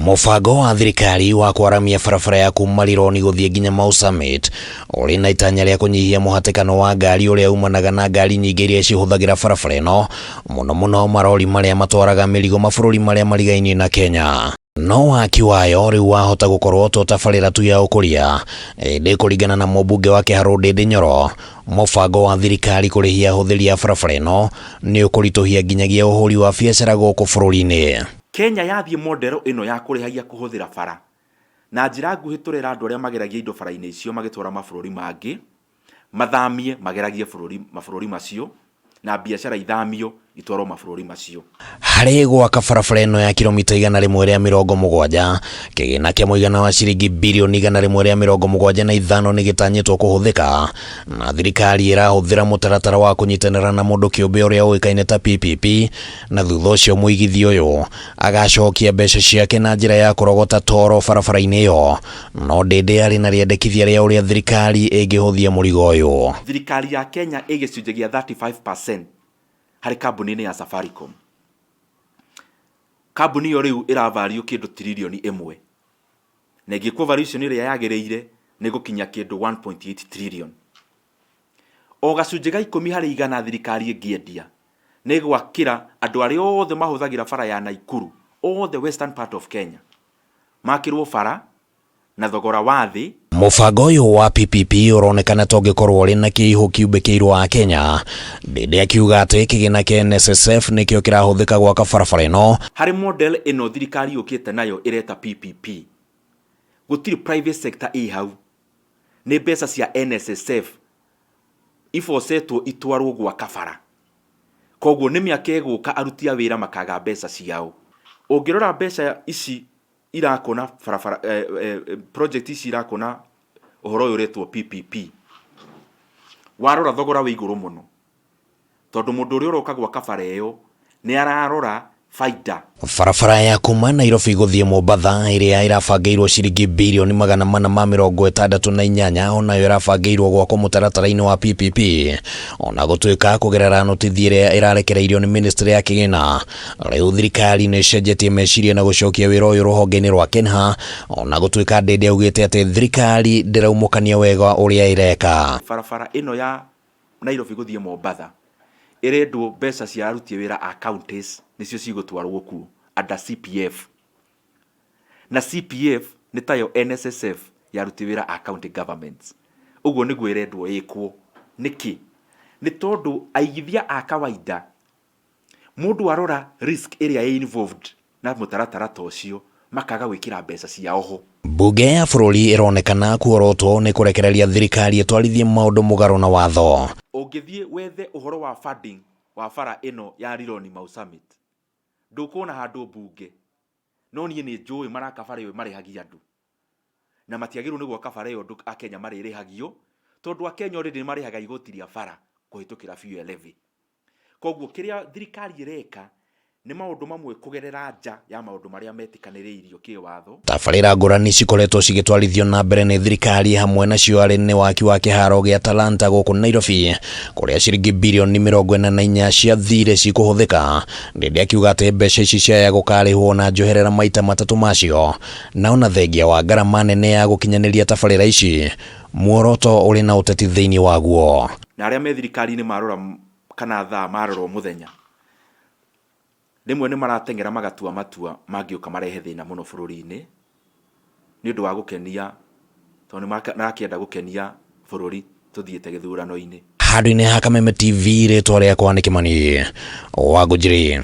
Mũbango wa thirikari wa kwaramia barabara ya kuma Rironi gũthiĩ nginya Mau Summit ũrĩ na itanya rĩa kũnyihia mũhatĩkano wa ngari ũrĩa umanaga na ngari nyingĩ iria cihũthagĩra barabara ĩno, mũno mũno marori marĩa matwaraga mĩrigo mabũrũri marĩa marigainie na Kenya. No waki wayo rĩu wahota gũkorwo to tabarĩra tu ya ũkũria, ĩndĩ kũringana na mũmbunge wa Kĩharũ Ndĩndĩ Nyoro, mũbango wa thirikari kũrĩhia ahũthĩri a barabara ĩno nĩ ũkũritũhia nginyagia ũhũri wa biacara gũkũ bũrũri-inĩ. Kenya yathiĩ model ĩno ya kũrĩhagia kũhũthĩra bara, na njĩra nguhĩ tũrera andũ arĩa mageragia indo bara-inĩ icio magĩtwara mabũrũri mangĩ, mathamie mageragie bũrũri mabũrũri macio, na biacara ithamio itwarwo mabũrũri macio. Harĩ gwaka barabara ĩno ya kilomita 170, kĩgĩna kĩa mũigana wa ciringi birioni 175 nĩ gĩtanyĩtwo kũhũthĩka, na thirikari ĩrahũthĩra mũtaratara wa kũnyitanĩra na mũndũ kĩũmbe ũrĩa ũĩkaine ta PPP, na thutha ũcio mũigithia ũyũ agacokia mbeca ciake na njĩra ya kũrogota toro barabara-inĩ ĩyo. No Ndĩndĩ arĩ na rĩendekithia rĩa ũrĩa thirikari ĩngĩhũthia mũrigo ũyũ. Thirikari ya Kenya ĩ gĩcunjĩ gĩa 35% harĩ kambuni-inĩ ya Safaricom. Kambuni ĩyo rĩu ĩra value kĩndũ tiririoni ĩmwe, na ĩngĩkwo valuation ĩrĩa yagĩrĩire nĩ ĩgũkinya kĩndũ 1.8 trillion. O gacunjĩ ga 10% thirikari ĩngĩendia nĩ ĩgwakĩra andũ arĩa othe mahũthagĩra bara ya Naikuru, othe western part of Kenya, makĩrwo bara na thogora wa thĩ. Mũbango ũyũ wa PPP ũronekana ta ũngĩkorwo ũrĩ na kĩihũ kiumbĩkĩirwo Akenya. Ndĩndĩ akiuga atĩ kĩgĩna kĩa NSSF nĩkĩo kĩrahũthĩka gwaka barabara ĩno. Harĩ model ĩno thirikari yũkĩte nayo ĩreta PPP, gũtirĩ private sector ĩ hau, nĩ mbeca cia NSSF ibocetwo itwarwo gwaka bara. Koguo nĩ mĩaka ĩgũka aruti a wĩra makaga mbeca ciao. Ũngĩrora mbeca ici irakwo na barabara, project ici irakwo na ũhoro ũyũ ũretwo PPP, warora thogora wĩ igũrũ mũno, tondũ mũndũ ũrĩa ũroka gwaka bara ĩyo nĩ ararora baida. Barabara ya kuma Nairobi gũthiĩ Mombatha ĩrĩa ĩrabangĩirwo ciringi birioni 468 onayo ĩrabangĩirwo gwakwo mũtaratara-inĩ wa PPP, ona gũtuĩka kũgerera notithi ĩrĩa ĩrarekereirio nĩ ministry ya kĩgĩna, rĩu thirikari nĩ ĩcenjetie meciria na gũcokia wĩra ũyũ rũhonge-inĩ rwa KENHA, ona gũtuĩka Ndĩndĩ augĩte atĩ thirikari ndĩraumũkania wega ũrĩa ĩreka. Barabara ĩno ya Nairobi gũthiĩ Mombatha ĩrendwo mbeca cia aruti wĩra a counties nĩcio cigũtwarwo kuo under CPF, na CPF nĩ tayo NSSF ya aruti wĩra a county governments. Ũguo nĩguo ĩrendwo ĩkwo. Nĩkĩ? Nĩ tondũ aigithia a kawaida, mũndũ arora risk ĩrĩa ĩ involved na mũtaratara ta ũcio, makaga gwĩkĩra mbeca ciao ho. Mbunge ya bũrũri ĩronekana kuorotwo nĩ kũrekereria thirikari ĩtwarithie maũndũ mũgarũ na watho. Ũngĩthiĩ wethe ũhoro wa funding wa bara ĩno ya Rironi Mau Summit, ndũkuona handũ mbunge, no niĩ nĩ njũĩ maraka bara ĩyo marĩhagia andũ, na matiagĩrĩirwo nĩ gwaka bara ĩyo andũ a Kenya marĩrĩhagio, tondũ Akenya already nĩ marĩhaga igoti rĩa bara kũhĩtũkĩra fuel levy. Koguo kĩrĩa thirikari ĩreka nĩ maũndũ mamwe kũgerera nja ya maũndũ marĩa metĩkanĩrĩirio kĩwatho. Tabarĩra ngũrani cikoretwo cigĩtwarithio na mbere nĩ thirikari, hamwe nacio arĩ nĩ waki wa kĩharo gĩa Talanta gũkũ Nairobi, kũrĩa ciringi birioni 44 cia thirĩ cikũhũthĩka. Ndĩndĩ akiuga atĩ mbeca ici ciaya gũkarĩhwo na njoherera maita matatũ macio, na ona thengia wa ngarama nene ya gũkinyanĩria tabarĩra ici, muoroto ũrĩ na ũteti thĩinĩ waguo. Na arĩa me thirikari-inĩ marora kana thaa marora mũthenya, rĩmwe nĩ marateng'era magatua matua mangĩũka marehe thĩna mũno bũrũri-inĩ, nĩ ũndũ wa gũkenia, tondũ nĩ marakĩenda gũkenia bũrũri tũthiĩte gĩthurano-inĩ. Handũ-inĩ ha Kameme TV, rĩtwa rĩakwa nĩ Kĩmani wa Ngũnjiri.